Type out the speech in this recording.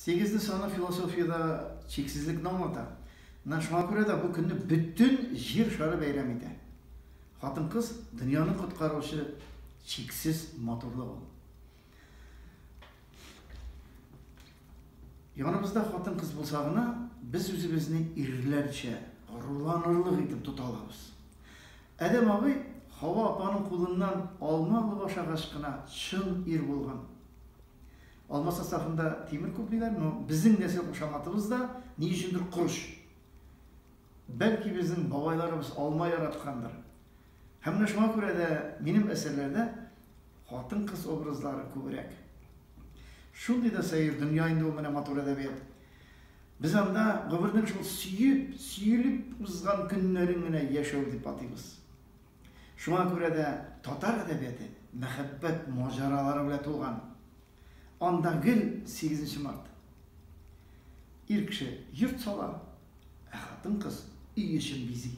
Сигезле саны философиядә чиксезлекне аңлата. Менә шуңа күрә дә бу көнне бөтен Җир шары бәйрәм итә. Хатын-кыз, дөньяны коткаручы чиксез матурлык ул. Яныбызда хатын-кыз булса гына, без үзебезне ирләрчә горурланырлык итеп тота алабыз. Адәм абый Хава апаның кулыннан алма алып ашагач кына чын ир булган. Алма составында тимер күп диләр, но безнең нәсел кушаматыбыз да ни өчендер корыч. Бәлки безнең бабайларыбыз алма яраткандыр. Һәм менә шуңа күрә дә минем әсәрләрдә хатын-кыз образлары күбрәк. Шундый да сәер дөнья инде ул менә матур әдәбият. Без анда гомернең шул сөеп, сөелеп узган көннәрен генә яшәү дип атыйбыз. Шуңа күрә дә татар әдәбияты мәхәббәт маҗаралары белән тулган. Анда гел сигезенче март. Ир кеше йорт сала, ә хатын-кыз өй эчен бизи.